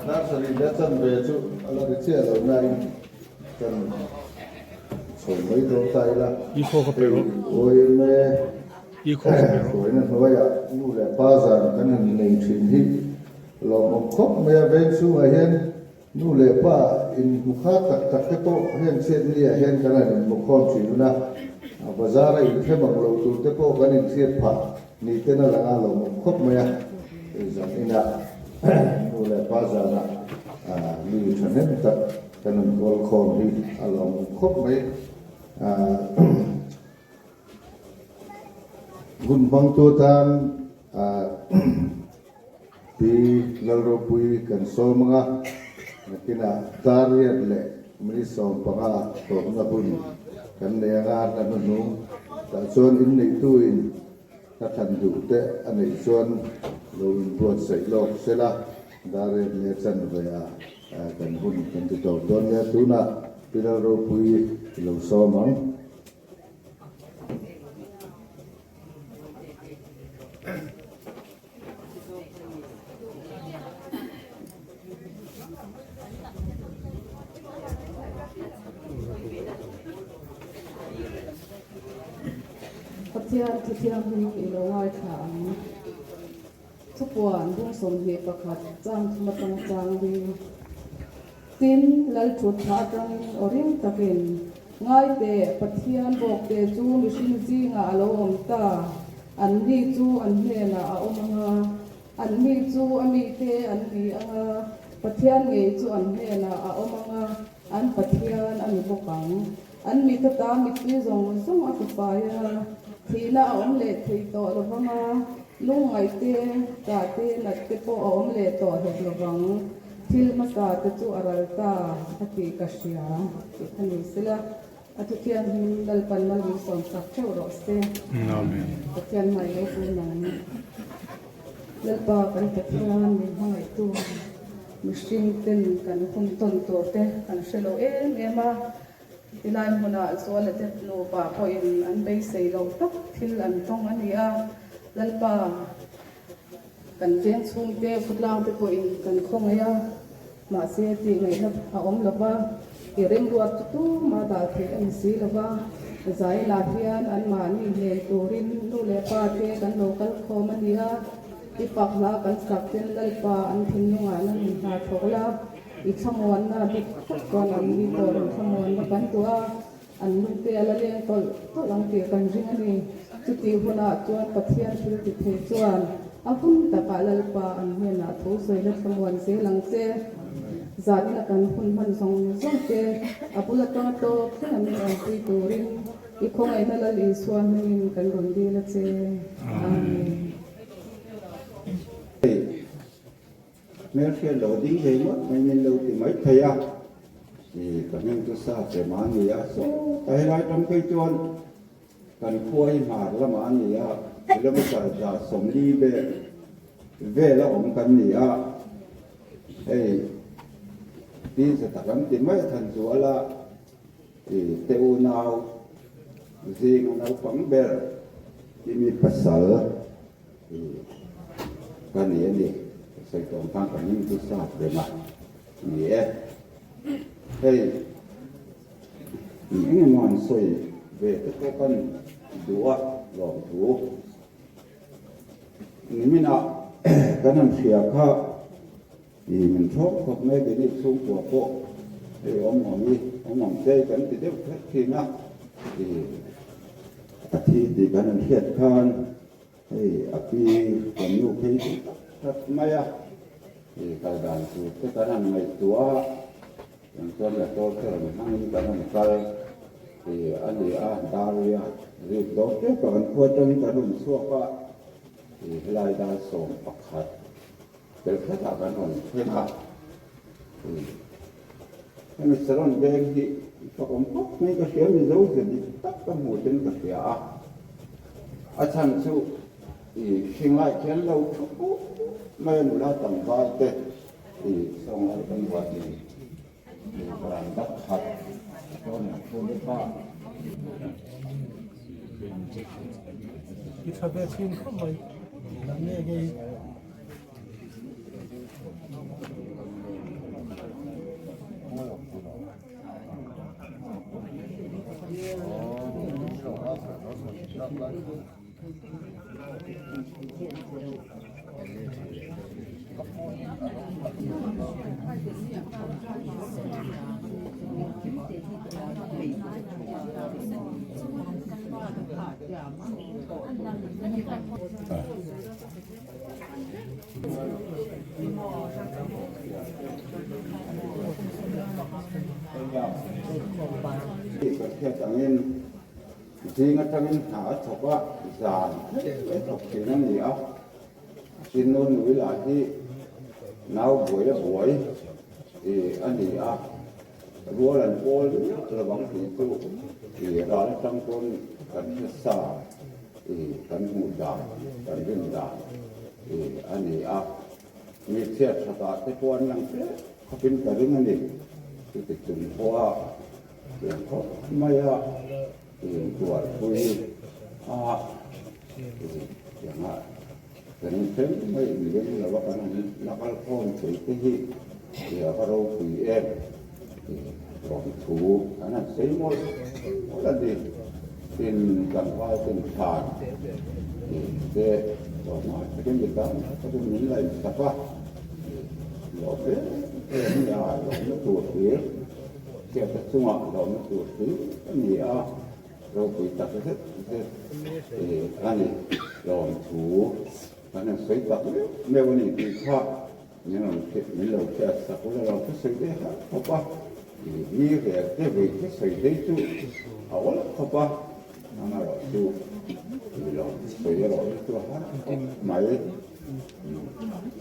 Dar sarih leh chanve chu a la ri chiah lo nain kan chho mai dawn ta ila. Hei yma hruaina hnuaiah nu leh pa zan kan han nei thin hi lawmawm khawp mai a. Veng chhungah hian Nu leh pa inhmu kha tak tak te pawh heng chhiatni ah hian kan han inhmu khawm thin hun a, bazar a inthem ang lo tur te pawh kan inhriat phah ni ten a lang a lawmawm khawp mai a, hei zan inah nu leh pa zanah mi thahnem tak kan han kawl khawm hi a lawmawm khawp mai. Hun hmangtu atan Pi Lalropui kan sawm ang a, nakinah Dariat leh minute 15 tawpna hun kan nei ang a, hla hnuhnung tah chuan inneihtuin hla thlan duh te a neih chuan lo inbuatsaih lawk sela, Dariat leh chanve ah kan hun kan ti tawp dawn nia, tunah Pi Lalropui i lo sawm ang. Pathian thu thianghlim i lo ngaithla ang. Thupuan bung 21 chang thum atang chang ding. Tin, Lalthut thla atangin aw ring takin, Ngai teh, Pathian bawkte chu mihring zingah a lo awm ta, anni chu an hnenah a awm ang a, anni chu a mite an ni ang a, Pathian ngei chu an hnenah a awm ang a, an Pathian a ni bawk ang. An mit ata mittui zawng zawng a fafai a, thihna a awm leh thei tawh lo vang a, lungngaih te, tah te, nat te pawh a awm leh tawh hek lo vang. Thil hmasa te chu a ral ta a tih ka hria tih kha ni sela, a thuthian hming Lalpan malmin sawmsak theuh rawh se. Amen. Pathian hmai lo pun ang. Lalpa kan Pathian min hmangaihtu mihring ten kan hun tawn tur te kan hre lo em em a, tilai hmunah Zuala te nupa pawhin an beisei lo tak thil an tawng a ni a, Lalpa Kan veng chhungte khawtlang te pawhin kan khawngaih a, mahse tih ngaihna a awm lo va, i remruat chu tumah dah theih a ni si lo va, Zainah hian anmahni hnen turin nu leh pa te kan lo kal khawm a ni a, i pak hla kan sak ten Lalpa an thinlungah nan in hna thawk la, i thlamuanna dik tak chuan an ni tawh in thlamuanna kan duh a. An lungte a la leng tawlh tawlh ang tih kan ring a ni. Chutih hunah chuan Pathian thil ti thei chuan a hun takah Lalpa an hnenah tho sawina thlamuan zel ang che. Zanina kan hun hman zawng zawng te a bul atanga tawp thleng a min awmpui turin i khawngaihna Lal Isua hmingin kan rawn dil a che. Amen. Hmelhriat lo ding ve ngawt mai min lo ti mai thei a, i ka hming chu sa che mah a ni a, saw ta helai tang phei chuan kan khua hi hmar lamah a ni a, kilometer 140 vel vel a awm kan ni a, hei tin sa tak an ti mai a than zual a, i te unau zing a naupang ber i mi pasal. Ka ni a ni, ka sawi tawh ang khan ka hming chu sap reng a ni e. Hei eng eng emaw an sawi ve te pawh kan duh a lawmthu. Niminah kan han hria kha i min thlawp khawp mai keini chhungkua pawh hei awm awm i awm ang che kan ti deuh kher thin a i a thi tih kan han hriat khan Hei a pi kan nu phei chu tak tak mai a, hei kal dan tur te kan han ngaihtuah a, kan chuan motor te rawn hmangin kan rawn kal tih a ni a, Daria rik dawn tep a kan khua atangin kan rawn chhuak a, ih helai dar 11 tel khatah kan rawn thleng a, ih hemi Saron veng hi fakawm khawp mai ka hria Mizo ze dik tak ka hmuh ten ka hria a. A chhan chu i hringlai khian lo thu puk mai a nula tlangval te i sawnglai kan buat ni i veranda khat sawn an thu bawk a. I tha ve thin khawp mai. Kan nge hei. Ka hriat angin zing atangin hna a thawk a, zan thleng a thawk thin a ni a. Tin nunui lah hi nau buai a buai a ni a, rual an pawl miah lovang tih chu ral atang pawn kan hre sa kan hmuh dan, kan rin dan a ni a. Mi chhiat thatah te pawh an lang hle khawpin ka ring a ni. Chuti chung pawha tiang khawp maia intuarpui a tianga kan inhrem mai inring lo a kan han la kal khawm thei te hi a va ropui em lawmthu kan han sawi mawlh mawlh a ni. Tin tlangval ten thlan te lawmah takin mi tam takin min la insak a, lawm em em a ni a, lawmna tur hlir hriatna chungah lawmna tur hlir a ni a, ropui tak zet zet a ni. Lawmthu kan han sawi tak meuh meuh a ni tih kha Min rawn hriat, min lo hriat sak ula lo thusawi daih har khawp a, mi rel te vui thusawi daih chu a awl khawp a, amaherawh chu mi lo thusawi erawh hi chu a har khawp mai.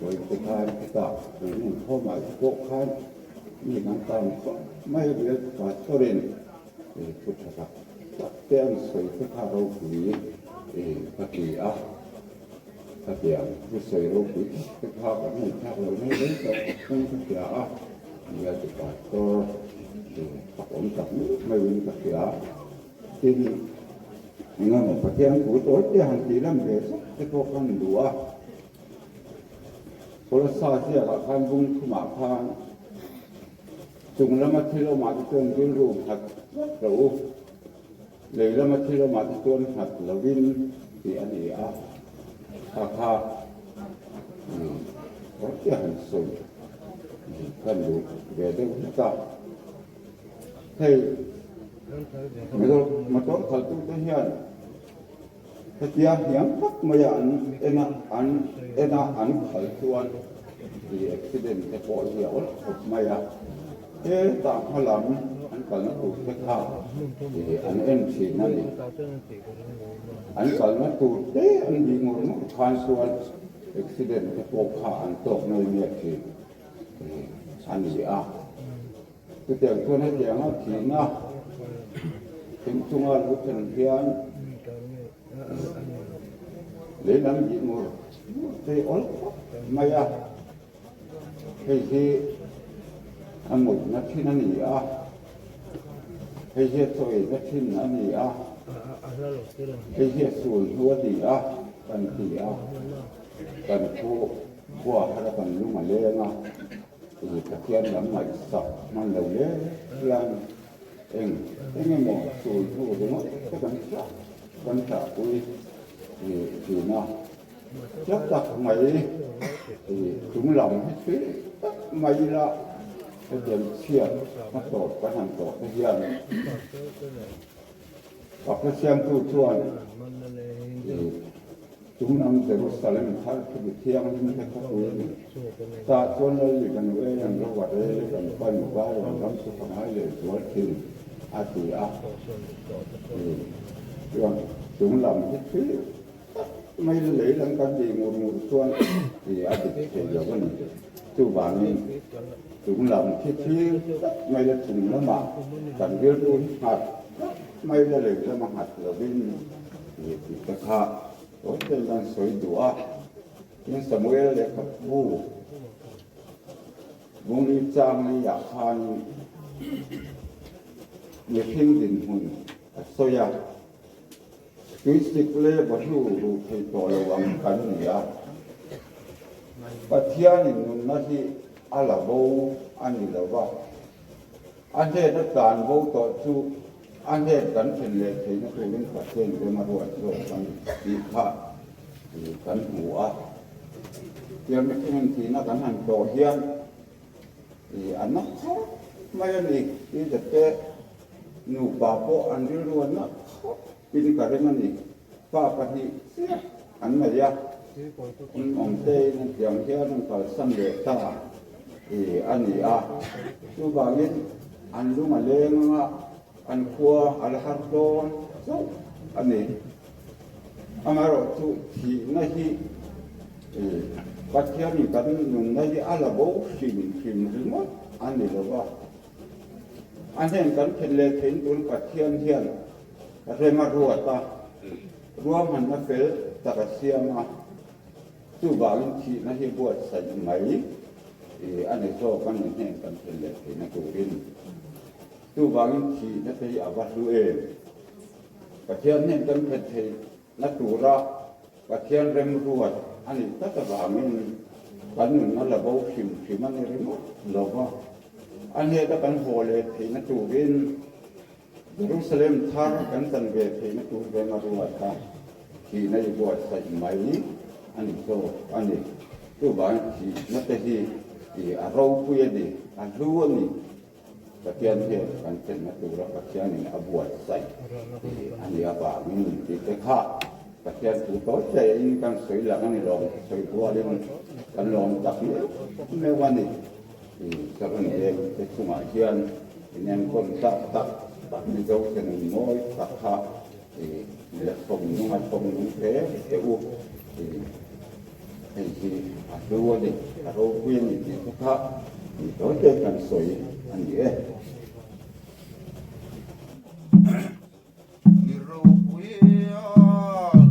Vawi te khan khitah tui inkhawmah te pawh khan mi kan tam khawp mai a, bial pastor-in thu tha tak tak te an sawi te kha ropui ka ti a. Khatiang thusawi ropui tak te kha kan ngaihthlak lo mai reng tawh chuan ka hria a, nia ti pastor fak awm tak meuh meuhin ka hria. Tin, engemaw Pathian thu tawi te han tih lan ve zet te pawh ka han duh a. Kolossa ziakah khan bung thumah khan chung lama thil awmah te chuan rilru nghat tlat lo u. Lei lama thil awmah te chuan nghat lovin tih a ni a, kha kha awm te han sawi ka luh ve deuh hlek a. Hei motor khalhtute hian hetia hniam tak maia an en a, an en a an khal chuan accident te pawh hi a awlh khawp mai a. Hetah hma lam an kalna tur te kha an en thin a ni. An kalna tur te an bih ngawr ngawr khan chuan accident te pawh kha an tawk ngei ngei thin a ni a. Chutiang chuan hetianga thihna thingchunga lo thlen hian lei lam bih ngawr ngawr te awl khawp mai a. Hei hi a mutna thin a ni a, hei hi a chawina thin a ni a, hei hi a sul hnu a ni a kan ti a, kan thu khua har a kan lung a leng a, ih Pathian lam ngaihsak hman lo le hian eng eng emaw sul hnu ringawt te kan hriat kan hrahpui ih thin a. Hla tak mai chung lam hi thui tak mai ila hetiang chhiat hmatawp kan han tawh te hian Pakha siamtu chuan chung lam Jerusalem thar chu mi thianghlim te khawpui tah chuan Lalli kan u ei an ro a rel e kan pan vai an ram chu ka ngai leh zual thin a ti a chuan chung lam hi thui Tak mai lei lam kan tih ngur ngur chuan ih a dik thei lo a ni. Chuvangin chung lam khi thil tak mai la chung lamah kan rilru hi nghat tak mai la lei lama nghat lovin ih tih te kha tawi ten kan sawi duh a. Tin Samuel lehkhabu Bungli Changli ah khanin mihring dinhmun a sawi a. Tuisik leh bawhlu ruh thei tawh lo ang kan ni a, Pathianin nunna hi a la bo a ni lo va, a hnena tlan bo tawh chu A hnen kan thlen leh theihna turin Pathian rem a ruat zawk a ni tih kha kan hmu a. Tiang mihring thihna kan han tawh hian a na khawp mai a ni. Tizate nupa pawh an rilru a na khawp in ka ring a ni. Pa pahnih chiah an nei a, awmtein an tiang hian an kalsan leh ta a ni a. Chuvangin an lung a leng anga an khua a la har dawn chauh a ni. Amaherawhchu thihna hi Pathianin kan nunna hi a la bo hrim hrim ringawt a ni lo va. A hnen kan thlen leh theih tun Pathian hian rem a ruat a, ruahmanna fel tak a siam a, chuvangin thihna hi buatsaih mai a ni zawk a ni hnen kan thlen leh theihna turin. Chuvangin thihna te hi a va hlu em? Pathian hnen kan thlen theihna tura Pathian remruat a nih tak avangin kan nunna la bo hrim hrim a ni ringawt lo va, a hnena kan haw leh theihna turin Jerusalem thar kan chan ve theihna tur reng a ruat a, thihna i buatsaih mai a ni zawk a ni. Chuvangin thihna te hi a ropui a ni, a hlu a ni. Pathian hian kan chenna tura Pathianin a buatsaih a nih avangin tih te kha Pathian thu tawi tlein kan sawi lang a ni lo, sawi rualin kan lawm tak meuh meuh a ni. Saron veng te chungah hian inenkawl tak tak tak Mizo te nun mawi tak kha la thawm nung a thawm nung hle teh u. Hei hi a hlu a ni, a ropui a ni tih te kha mi tawi te kan sawi a ni e. Ni ropui a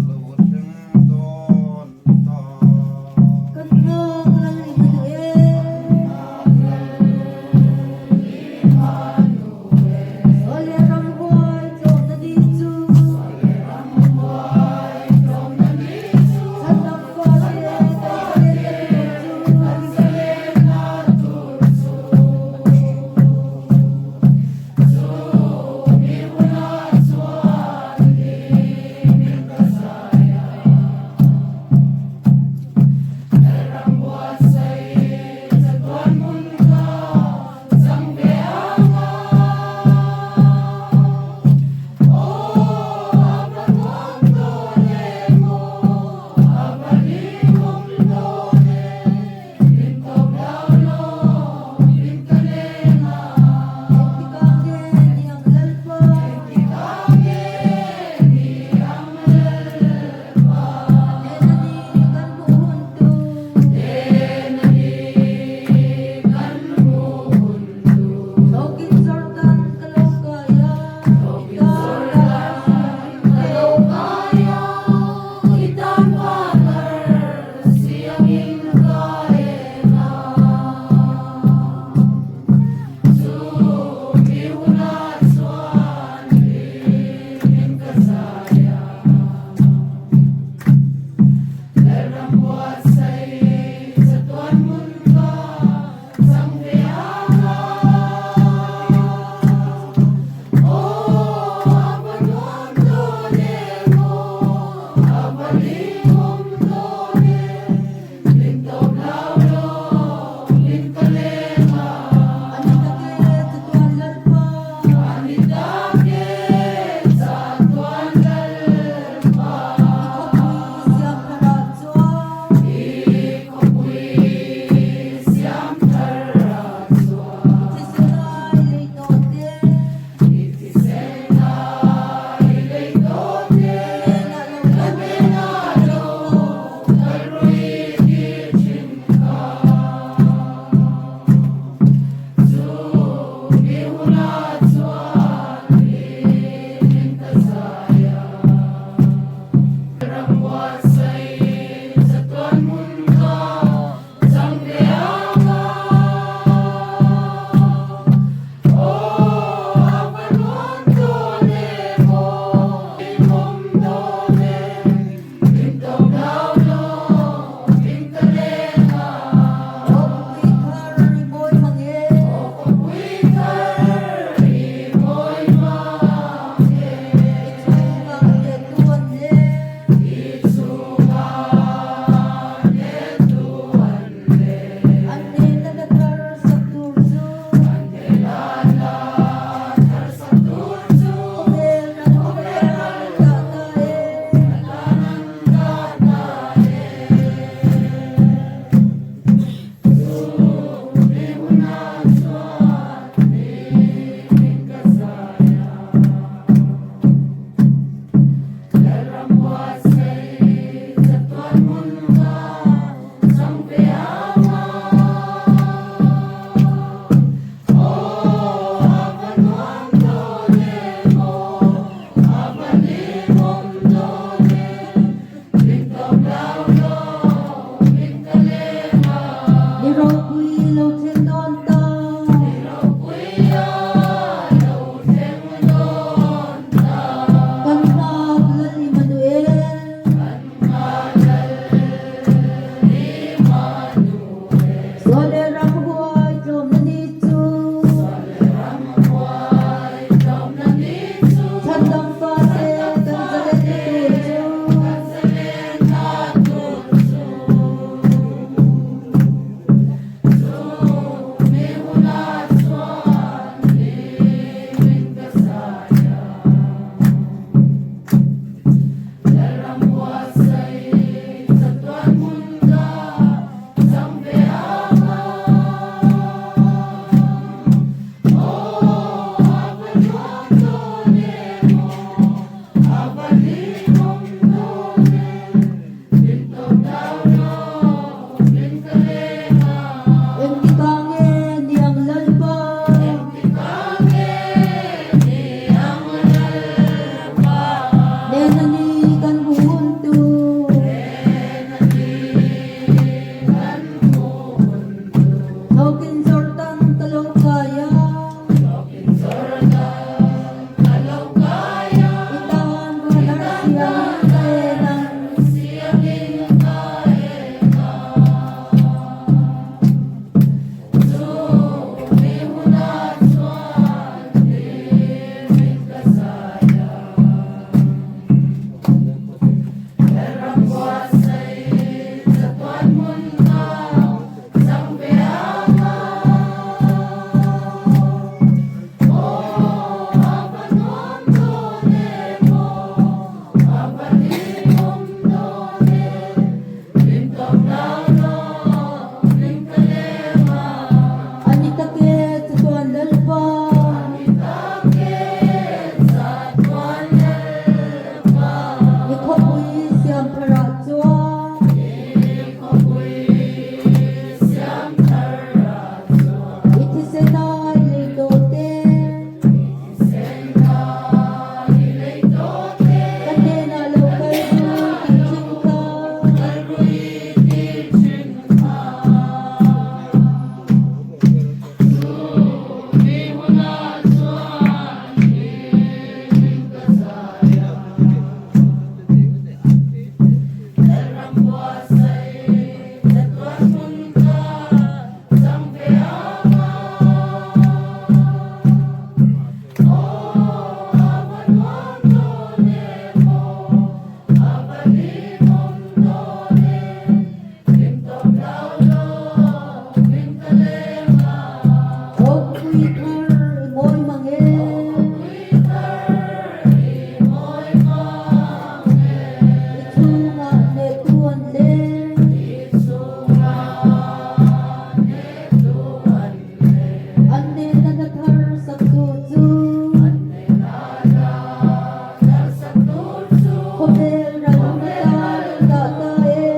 lo thleng dawn ta. Kan nghak lal i hmu e. Awle ramhuai tlawmna ni chu. Chhandam fate kan zalenna tur chu. an leng. An hnena hla thar sak tur chu. Khawvel ral atan an dah ta e.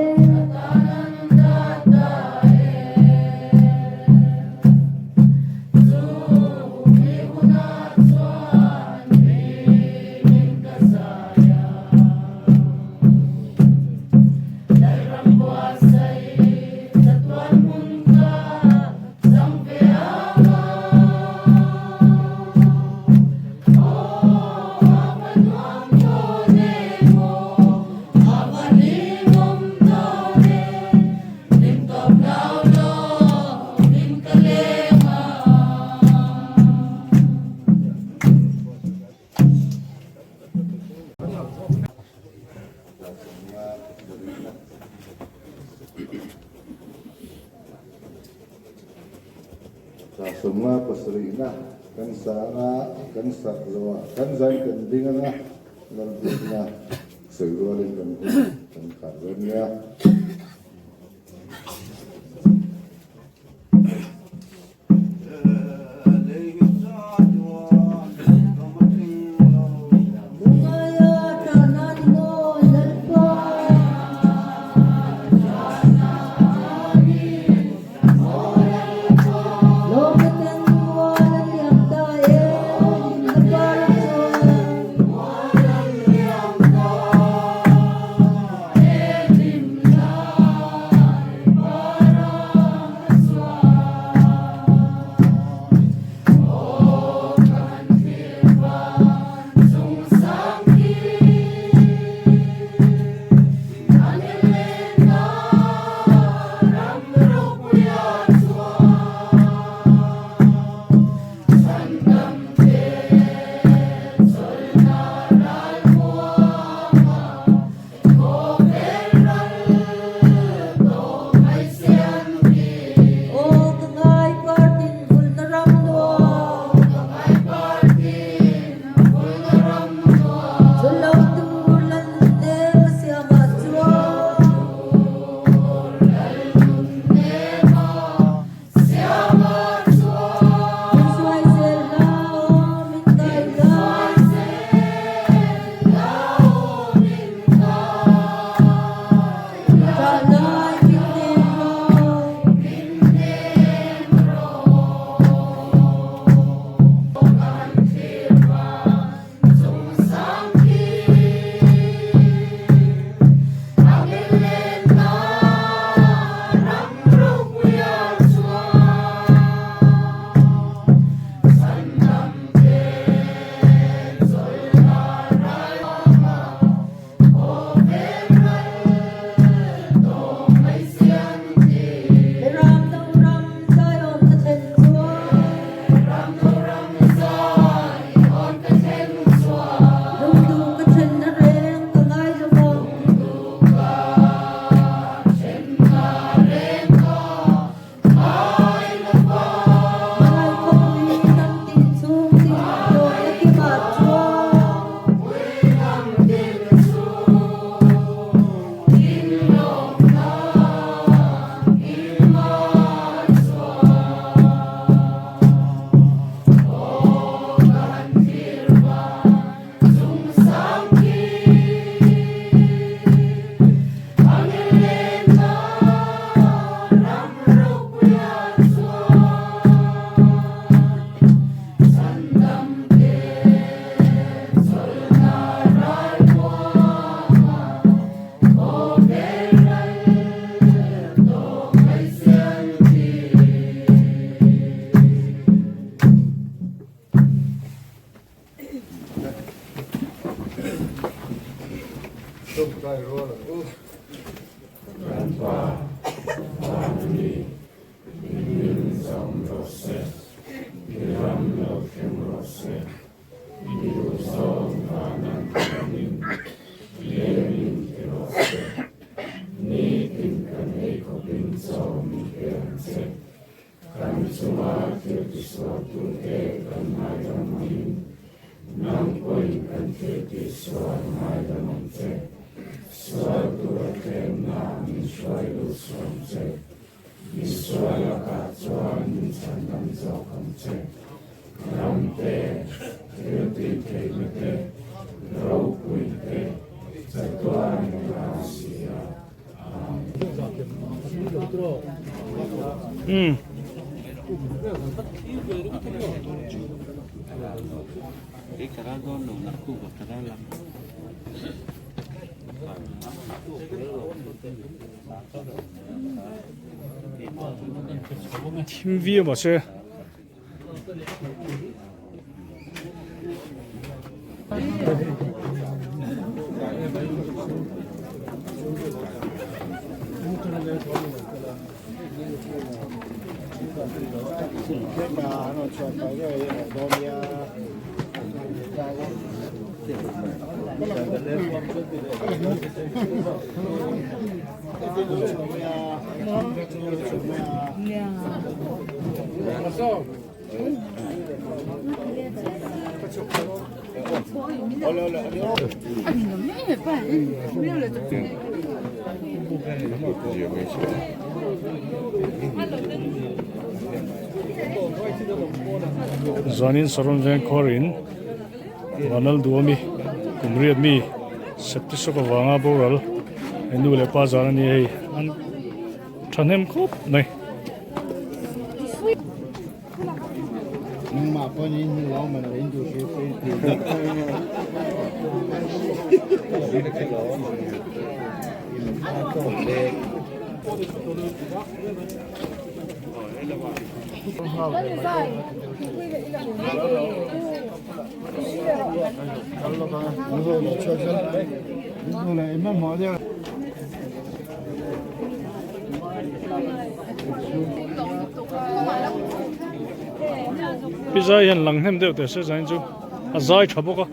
Sawmnga pasarihna kan sanga kan sak zawhah kan zai kan ding anga Lalbiakna sawi rualin kan hun kan khar dawn nia. Tawngtai rual ang u. Kan Pa, Van mi, i hming zawm rawh se, i ram lo thleng rawh se, i duhzawng van an thlengin lengin ti rawh se. Nitin kan ei khawpin chaw min pe ang che. Kan chunga thil tisualtute kan ngaidam angin, nang pawhin kan thil tihsual ngaidam ang che. Sual tura tlemna min hruai lut suam che. Mi sual lakah chuan min chhandam zawk ang che. Ram te, thil tih theihna te, ropui te, chatuan in a si a. Amen. Thim viau mahse Zanin Saron Veng khuarin Vanal Duami kum riat mi Septisok avanga boral hei nu leh pa zan a ni hei an thahnem khawp mai. Pi zai hian lang hnem deuh teh se zain chu a zai tha bawk a.